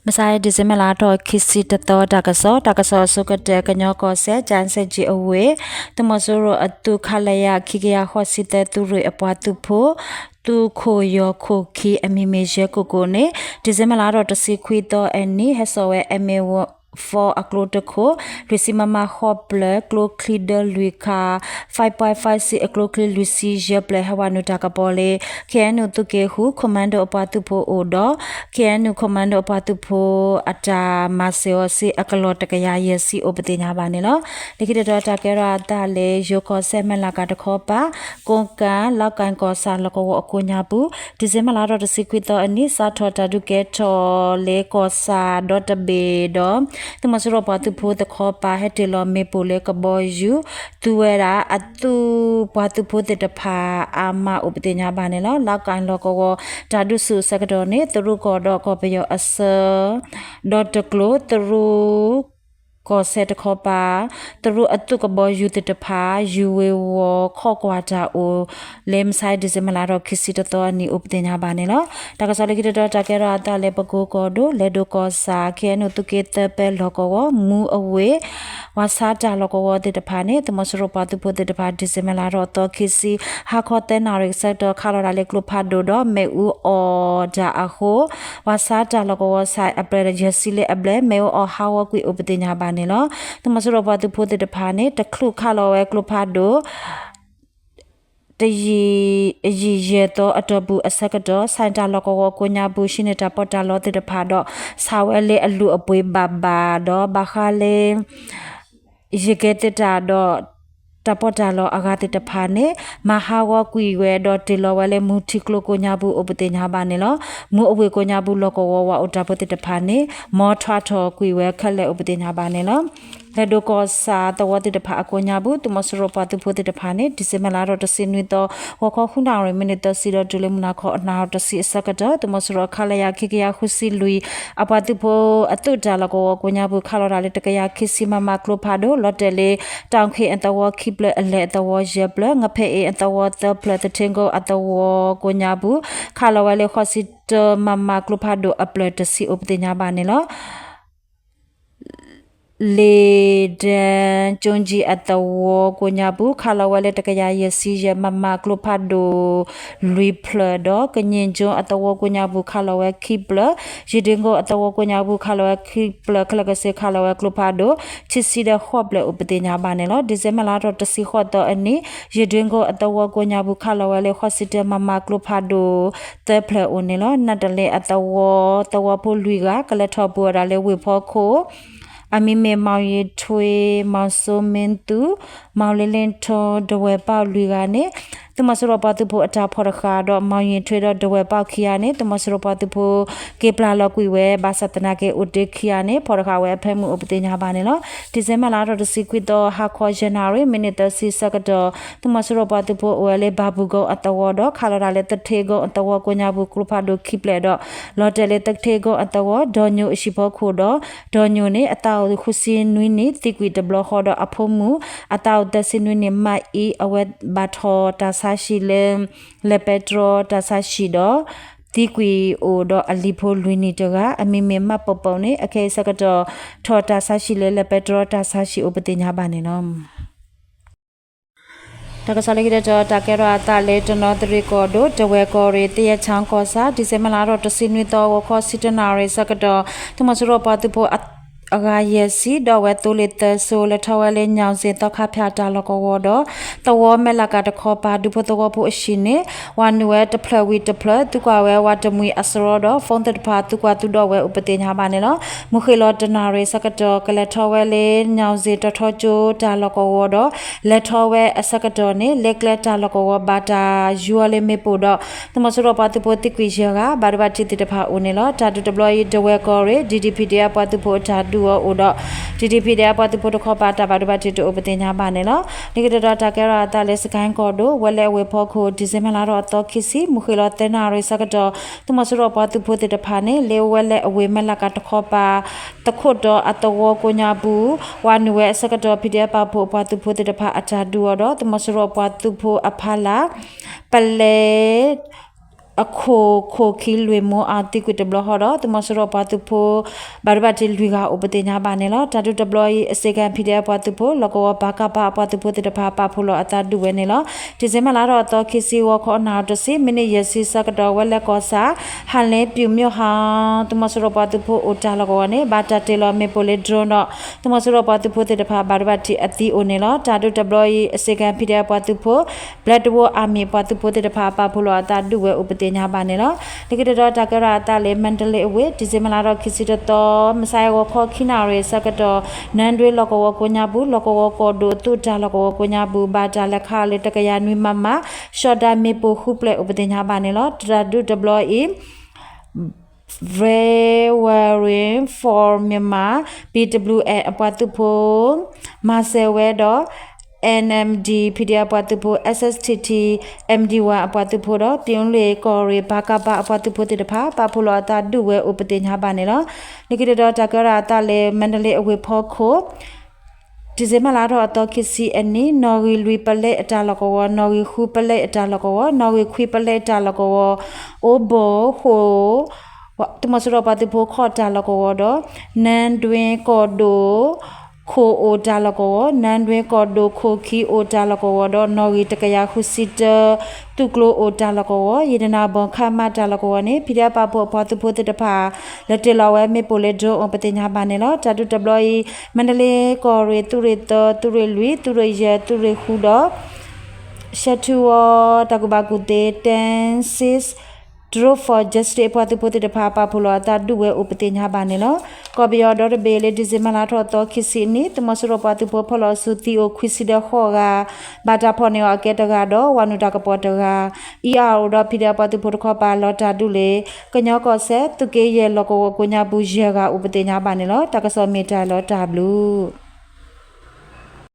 မဆါ December လါထီၣ်ခံဆံတသီ တၢ်ကစီၣ်, တၢ်ကစီၣ်အဆိကတၢၢ် ကညီကီၢ်စဲၣ် ကၠၣ်စဲၣ်ကၠံအဝ့ၢ် သုးမီၤစိရိၤအသုး ခလရ ခံကယၤဃိးဆံသၢ သုးရ့ၣ်အပှၤသုးဖိ သုးခိၣ်ယီၤခိၣ်ခံ အမံၤမ့ၢ်ယဲၢ်ကိၣ်ကိၣ်န့ၣ် December လါထီၣ်တဆံခွံသီအနံၤ ဟဲစိာ်ဝဲ M A four အကျိတခိၣ်, လွံၢ်ဆံမမဃိးပျၢၤ, ကျိချံဒၢလွံၢ်ခါ, five point five six အကျိချံလွံၢ်ဆံယဲၢ်ပျၢၤ ဟဲဝဲနုာ်တၢ်ကပီၤလၢ K N U သုးက့ဃု Commando အပှၤသုးဖိအိၣ်ဒီး K N U Commando အပှၤသုးဖိအတၢ်မၤစၢၤအီၤစ့ၢ် အကလီၢ်တကယၤယဲၢ်ဆံအိၣ်ပသ့ၣ်ညါဘၣ်န့ၣ်လီၤ. လၢခံတတီၤ တၢ်ကဲထီၣ်အသးလၢ ယိၤကီၢ်စဲၣ် မဲၢ်လးကၤတခီပၤ, ကိးကၣ်, လီကၣ်ကီၢ်ဆၣ်လီၢ်ကဝီၤအကိးညါပူၤ December လါထီၣ်တဆံခွံသီအနံၤ စးထီၣ်တၢ်ဒုးကဲထီၣ်လၢကီၢ်ဆၣ်ဒီတဘ့ၣ်ဒီး သုးမီၤစိရိၤပှၤသုးဖိတခီပၤ ဟဲတ့ၢ်လီၤမ့ၣ်ပိၢ်လၢကဘီယူၤ သူဝဲဒၣ်အသုးပှၤသုးဖိသ့ၣ်တဖၣ်အါမးအိၣ်ပသ့ၣ်ညါဘၣ်န့ၣ်လီၤ. လီကၣ်လီၢ်ကဝီၤ တၢ်ဒုးဆူၣ်အဆၢကတီၢ်န့ၣ် သရူးကီၢ်ဒီးကီၢ်ပယီၤအဆၢ ဒီတကျိၤ သရူးကီၢ်စဲၣ်တခီပၤ သရူးအသုးကဘီယူၤသ့ၣ်တဖၣ် ယူၤဝ့ၤဝီၤခီၣ်ကွၢ်တၢ်အိၣ် လၢမဆါ December လါထီၣ်ခံဆံတသီအနံၤ အိၣ်ပသ့ၣ်ညါဘၣ်န့ၣ်လီၤ. တၢ်ကစီၣ်လၢခံတတီၤ တၢ်ကဲထီၣ်အသးလၢ ပကိကီၢ်ဒိၣ် လဲၤဒိၣ်ကီၢ်ဆၣ် K N U သုးက့သၢပၢလီၢ်ကဝီၤ မူအဝ့ၢ် ဝၤဆါတၢ်လီၢ်ကဝီၤသ့ၣ်တဖၣ်န့ၣ် သုးမီၤစိရိၤပှၤသုးဖိသ့ၣ်တဖၣ် December လါထီၣ်သီခံဆံ ဟါခီသၢနၣ်ရံၣ်ဆၢကတီၢ် ခးလီၤဒၣ်လၢကျိဖးဒိၣ်ဒီး မ့ၣ်အူအီၣ်တၢ်အဃိ ဝၤဆါတၢ်လီၢ်ကဝီၤဆၣ် အပျဲၢ်ယဲၢ်ဆံလၢအဘျဲၣ် မ့ၣ်အူအီၣ်ဟးဂီၤကွံာ်အိၣ်ပသ့ၣ်ညါဘၣ်န့ၣ်လီၤ. သုးမီၤစိရိၤပှၤသုးဖိသ့ၣ်တဖၣ်န့ၣ် တချုးခးလီၤဝဲကျိဖးဒိၣ် တယံာ် အယံာ်ယဲၢ်သီအတီၢ်ပူၤအဆၢကတီၢ် ဆၣ်တၢ်လီၢ်ကဝီၤကိးညါပူၤ ဟံးန့ၢ်တၢ်ပီးတၢ်လီသ့ၣ်တဖၣ်ဒီး ဆၣ်ဝဲလၢအလုၢ်အပှ့ၤဘၣ်ဘၣ်ဒီး ဘၣ်ဃးလၢ ယကဲသတးဒီး တၢ်ပီးတၢ်လီအဂၤသ့ၣ်တဖၣ်န့ၣ် မၤဟးဂီၤကွံာ်ဝဲဒီးတ့ၢ်လီၤဝဲလၢမူထံကျိကိးညါပူၤအိၣ်ပသ့ၣ်ညါဘၣ်န့ၣ်လီၤ. မူအဝ့ၢ်ကိးညါပူၤ လီၢ်ကဝီၤဝၤအိၣ်တၢ်ဖိသ့ၣ်တဖၣ်န့ၣ် မီထွးထီၣ်ကွံာ်ဝဲခဲလၢာ်အိၣ်ပသ့ၣ်ညါဘၣ်န့ၣ်လီၤ. လဲၤဒိၣ်ကီၢ်ဆၣ်သဝီသ့ၣ်တဖၣ်အကိးညါပူၤ သုးမီၤစိရိၤပှၤသုးဖိသ့ၣ်တဖၣ်န့ၣ် December လါထီၣ်တဆံနွံသီ ဂီၤခီဃုနၣ်ရံၣ်မံးနံးသၢဆံဒီးတုၤလၢမုၢ်နၤခီအနၣ်ရံၣ်တဆံအဆၢကတီၢ် သုးမီၤစိရိၤ ခလရ ခံကယၤဃုဆံလွံၢ် အပှၤသုးဖိအသုးတၢ်လီၢ်ကဝီၤကိးညါပူၤ ခးလီၤဒၣ်လၢတကယၤခံဆံ မမ ကျိဖးဒိၣ် လီၤတဲာ်လၢ တၢ်ခ့ၣ်အသဝီခံဖျၢၣ် အလဲၢ်အသဝီယဲၢ်ဖျၢၣ် ငဖဲအ့ၣ်အသဝီသၢဖျၢၣ် သထ့ကိအသဝီကိးညါပူၤ ခးလီၤဝဲလၢဃိးဆံတၢ မမ ကျိဖးဒိၣ်အပျၢၢ်တဆံအိၣ်ပသ့ၣ်ညါဘၣ်န့ၣ်လီၤ. လ့ၣ်ဒၢ ကၠိကၠံအသဝီကိးညါပူၤ ခးလီၤဝဲလၢတကယၤယဲၢ်ဆံယဲၢ် မမ ကျိဖးဒိၣ်လွံၢ်ဖျၢၣ်ဒီး ကည့ၣ်ကၠိအသဝီကိးညါပူၤ ခးလီၤဝဲခံဖျၢၣ် ယ့ၣ်ဒ့ကိအသဝီကိးညါပူၤ ခးလီၤဝဲခံဖျၢၣ် ခဲလၢာ်ကဆ့ ခးလီၤဝဲကျိဖးဒိၣ်ခံဆံဒီးဃိးဖျၢၣ်အိၣ်ပသ့ၣ်ညါဘၣ်န့ၣ်လီၤ. December လါထီၣ်တဆံဃိးသီအနံၤ ယ့ၣ်ဒ့ကိအသဝီကိးညါပူၤ ခးလီၤဝဲလၢဃိးဆံတၢ မမ ကျိဖးဒိၣ်သၢဖျၢၣ်အိၣ်န့ၣ်လီၤ. နးတလဲၣ်အသဝီ သဝီဖိလွံၢ်ဂၤ ကလဲၤထီၣ်ပှဲၤဝဲဒၣ်လၢဝ့ၢ်ဖီခိၣ် အမံၤမ့ၢ် မောင်ရင်ထွေး, မောင်စိုးမင်းသူ, မောင်လင်းလင်းထွန်း, ဒဝဲၢ်ပီၣ်လွံၢ်ဂၤန့ၣ် သုးမီၤစိရိၤပှၤသုးဖိအတၢ်ဖီၣ်တဃာ်ဒီး မောင်ရင်ထွေးဒီး ဒဝဲၢ်ပီၣ်ခံဂၤန့ၣ် သုးမီၤစိရိၤပှၤသုးဖိက့ၤပျၢ်လီၤကွံာ်ဝဲ ဘၣ်ဆၣ်သနာ်က့အိၣ်တ့ၢ်ခံဂၤန့ၣ် ဖီၣ်တဃာ်ဝဲအဖၢမုၢ်အိၣ်ပသ့ၣ်ညါဘၣ်န့ၣ်လီၤ. December လါထီၣ်တဆံခွံသီ ဟါခီယဲၢ်နၣ်ရံၣ် မံးနံးသၢဆံဆၢကတီၢ် သုးမီၤစိရိၤပှၤသုးဖိအိၣ်ဝဲလၢ ဘၤဘူၣ်ကိအသဝီဒီး ခးလီၤဒၣ်လၢသထ့ကိအသဝီကိးညါပူၤ ကျိဖးဒိၣ်ခံဖျၢၣ်ဒီး လီၤတဲာ်လၢသထ့ကိအသဝီ ဒီညိၣ်အဟံၣ်ဖီခိၣ်ဒီး ဒီညိၣ်န့ၣ် အသးအိၣ်ဃုဆံနွံနံၣ် သံကွံာ်တဘျီဃီဒီး အဖိမုၣ် အသးအိၣ်သၢဆံနွံနံၣ် မးအံ အဝဲဘၣ်ထီၣ်တၢ်ဆါဟံၣ်လၢ လဲၤပဲတြီတၢ်ဆါဟံၣ်ဒီး သံကွံာ်အိၣ်ဒီးအလံၤဖိလွံၢ်နံၣ်တဂၤ အမံၤမ့ၢ် မးပိာ်ပိာ်န့ၣ် အခဲအံၤဆၢကတီၢ် ထီၣ်တၢ်ဆါဟံၣ်လၢ လဲၤပဲတြီတၢ်ဆါဟံၣ်အိၣ်ပသ့ၣ်ညါဘၣ်န့ၣ်လီၤ. တၢ်ကစီၣ်လၢခံတတီၤ တၢ်ကဲထီၣ်အသးလၢ တနီသရံၣ်ကီၢ်ဒိၣ် တဝဲၢ်ကီၢ်ရ့ၣ် သယဲၢ်ဆၣ်ကီၢ်ဆၣ် December လါထီၣ်တဆံနွံသီ ဂီၤခီဆံတၢနၣ်ရံၣ်ဆၢကတီၢ် သုးမီၤစိရိၤပှၤသုးဖိအဂၤယဲၢ်ဆံ ဒီးဝဲသိလ့ၣ်သၢစိ လဲၤထီၣ်ဝဲလၢ ညောင်ဇင် သီခါဖၠၣ်တၢ်လီၢ်ကဝီၤဒီး သဝီမဲၢ်လးကၤတခီပၤ ဒူဖိသဝီဖိအဟံၣ်န့ၣ် ဝၤနုာ်ဝဲတဖျၢၣ်ဝံၤတဖျၢၣ် သံကွၢ်ဝဲဝၤတမှံၤအစရီဒီး phone သ့ၣ်တဖၣ်သံကွၢ်သူဒီးဝဲအိၣ်ပသ့ၣ်ညါဘၣ်န့ၣ်လီၤ. မုၢ်ဃ့ၢ်လီၤတနၣ်ရံၣ်ဆၢကတီၢ် ကလဲၤထီၣ်ဝဲလၢ ညောင်ဇင် တီၤထီကၠိတၢ်လီၢ်ကဝီၤဒီး လဲၤထီၣ်ဝဲအဆၢကတီၢ်န့ၣ် လၢကျဲတၢ်လီၢ်ကဝီၤ ဘၣ်တၢ်ယူၤအီၤလၢမ့ၣ်ပိၢ်ဒီး သုးမီၤစိရိၤပှၤသုးဖိသံကွံာ်ယဲၢ်ဂၤ ဘၣ်ဒိဘၣ်ထံးသ့ၣ်တဖၣ်အိၣ်န့ၣ်လီၤ. တၢ်ဒုးတဘျီအံၤ တဝဲၢ်ကီၢ်ရ့ၣ် DDPD အပှၤသုးဖိအတၢ်ဒုးအီၤအိၣ်ဒီး DDPD အပှၤသုးဖိတခီပၤ တၢ်ဘၣ်ဒိဘၣ်ထံးတအိၣ်ပသ့ၣ်ညါဘၣ်န့ၣ်လီၤ. လၢခံတတီၤ တၢ်ကဲထီၣ်အသးလၢ စကဲၣ်ကီၢ်ဒိၣ် ဝဲလဲၣ်အဝ့ၢ်ဖီခိၣ် December လါထီၣ်အသီခံဆံ မုၢ်ဃ့ၢ်လီၤသၢနၣ်ရံၣ်ဆၢကတီၢ် သုးမီၤစိရိၤပှၤသုးဖိသ့ၣ်တဖၣ်န့ၣ် လၢဝဲလဲၣ်အဝ့ၢ်မဲၢ်လးကၤတခီပၤ သခိၣ်တီအသဝီကိးညါပူၤ ဝၤနုာ်ဝဲအဆၢကတီၢ် PDF ပာ်ဖှိၣ်အပှၤသုးဖိသ့ၣ်တဖၣ်အတၢ်ဒုးအီၤဒီး သုးမီၤစိရိၤပှၤသုးဖိအဖီလာ် ပလဲၤ အခိၣ်ခိၣ်ခံလွံၢ်မူအသံကွံာ်တဘျီဃီဒီး သုးမီၤစိရိၤပှၤသုးဖိ ဘၣ်ဒိဘၣ်ထံးလွံၢ်ဂၤအိၣ်ပသ့ၣ်ညါဘၣ်န့ၣ်လီၤ. တၢ်ဒုးတဘျီအံၤ အစ့ၣ်ကၣ် ဖံဒဲပှၤသုးဖိ လီၢ်ကဝီၤ ပကဖအပှၤသုးဖိသ့ၣ်တဖၣ် ပာ်ဖှိၣ်လီၤအသးဒုးဝဲန့ၣ်လီၤ. ဒံၣ်စ့ဘၢၣ်လါထီၣ်အသီခံဆံ ဂီၤခီနၣ်ရံၣ်တဆံ မံးနံးယဲၢ်ဆံဆၢကတီၢ် ဝဲလဲၤကီၢ်ဆၣ် ဟၣ်လ့ပျူၣ်မၠိၣ်ဟီ သုးမီၤစိရိၤပှၤသုးဖိအိၣ်တၢ်လီၢ်ကဝီၤန့ၣ် ဘၣ်တၢ်တ့ၢ်လီၤမ့ၣ်ပိၢ်လၢ drone ဒီး သုးမီၤစိရိၤပှၤသုးဖိသ့ၣ်တဖၣ် ဘၣ်ဒိဘၣ်ထံးအသံအိၣ်န့ၣ်လီၤ. တၢ်ဒုးတဘျီအံၤ အစ့ၣ်ကၣ် ဖံဒဲပှၤသုးဖိ ဘျဲၣ်တဝိအမံၤ ပှၤသုးဖိသ့ၣ်တဖၣ် ပာ်ဖှိၣ်လီၤအသးဒုးဝဲအိၣ်ပသ့ၣ်ညါဘၣ်န့ၣ်လီၤ. လၢခံတတီၤ တၢ်ကဲထီၣ်အသးလၢ မါတလ့အဝ့ၢ် ဒံၣ်စ့ဘၢၣ်လါထီၣ်ခံဆံတသီ မုၢ်ဆါအံၤ ဂီၤခီခံနၣ်ရံၣ်ဆၢကတီၢ် နၢဒွ့လီၢ်ကဝီၤကိးညါပူၤ လီၢ်ကဝီၤကီၢ်ဒိၣ်သုးတၢ်လီၢ်ကဝီၤကိးညါပူၤ ဘၣ်တၢ်လဲၤခးလၢတကယၤနွံ မမ ရှီၣ်ဒၣ်မ့ၣ်ပိၢ်ဃုဖျၢၣ်အိၣ်ပသ့ၣ်ညါဘၣ်န့ၣ်လီၤ. တၢ်ဒုးတဘျီအံၤ Veteran for Myanmar ဘံၣ်ဒဘျူၣ်အဲၣ် အပှၤသုးဖိ မၤစၢၤဝဲဒီး NMD PDF အပှၤသုးဖိ SSTT MDY အပှၤသုးဖိဒီး ပၠူလ့ၣ်ကီၢ်ရ့ၣ် ပကဖ အပှၤသုးဖိသ့ၣ်တဖၣ် ပာ်ဖှိၣ်လီၤအသးဒုးဝဲအိၣ်ပသ့ၣ်ညါဘၣ်န့ၣ်လီၤ. လၢခံတတီၤ တၢ်ကဲထီၣ်အသးလၢ မါတလ့အဝ့ၢ်ဖီခိၣ် ဒံၣ်စ့ဘၢၣ်လါထီၣ်အသီခံဆံအနံၤ နီၣ်ဂံၢ်လွံၢ်ပလဲအတၢ်လီၢ်ကဝီၤ နီၣ်ဂံၢ်ဃုပလဲအတၢ်လီၢ်ကဝီၤ နီၣ်ဂံၢ်ခွံပလဲအတၢ်လီၢ်ကဝီၤ အိဘိၣ်ဃိၣ် သုးမီၤစိရိၤပှၤသုးဖိခီၣ်တၢ်လီၢ်ကဝီၤဒီး နၢဒွ့ကီၢ်ဒိၣ် ခိၣ်အိၣ်တၢ်လီၢ်ကဝီၤ နၢဒွ့ကီၢ်ဒိၣ်ခိၣ်ခံအိၣ်တၢ်လီၢ်ကဝီၤဒီး နီၣ်ဂံၢ်တကယၤဃုဆံတၢ သုးကျိၤအိၣ်တၢ်လီၢ်ကဝီၤ ယတနၢ်ဘီခါမးတၢ်လီၢ်ကဝီၤန့ၣ် ဖံဒဲပာ်ဖှိၣ်အပှၤသုးဖိသ့ၣ်တဖၣ် လဲၤတ့ၢ်လီၤဝဲမ့ၣ်ပိၢ်လၢ drone အိၣ်ပသ့ၣ်ညါဘၣ်န့ၣ်လီၤ. တၢ်ဒုးတဘျီအံၤ မါတလ့ကီၢ်ရ့ၣ် သုးရ့ၣ်သၢ သုးရ့ၣ်လွံၢ် သုးရ့ၣ်ယဲၢ် သုးရ့ၣ်ဃုဒီး ရှဲထူဝီ တၢ်ကူၣ်ဘၣ်ကူၣ်သ့ ten six Drone for Justice အပှၤသုးဖိသ့ၣ်တဖၣ် ပာ်ဖှိၣ်လီၤအသးဒုးဝဲအိၣ်ပသ့ၣ်ညါဘၣ်န့ၣ်လီၤ. ကီၢ်ပယီၤဒီတဘ့ၣ်လၢ ဒံၣ်စ့ဘၢၣ်လါထီၣ်သီခံဆံအနံၤ သုးမီၤစိရိၤပှၤသုးဖိဖီၣ်လီၤဆူသံအိၣ်ခွံဆံဒီးဃိးဂၤ ဘၣ်တၢ်ဖီၣ်န့ၢ်အီၤအကဲတဂၤဒီး ဝၤနုာ်တၢ်ကပီၤတဂၤ အံၤအါအိၣ်ဒီး PDF အပှၤသုးဖိတခီပၤလီၤတၢ်ဒုးလၢ ကညီကီၢ်စဲၣ် သုးက့ယဲၢ်လီၢ်ကဝီၤကိးညါပူၤယဲၢ်ဂၤအိၣ်ပသ့ၣ်ညါဘၣ်န့ၣ်လီၤ. တၢ်ကစီၣ်မ့ၢ်တၢ်လီၤတၢ်ဘျုး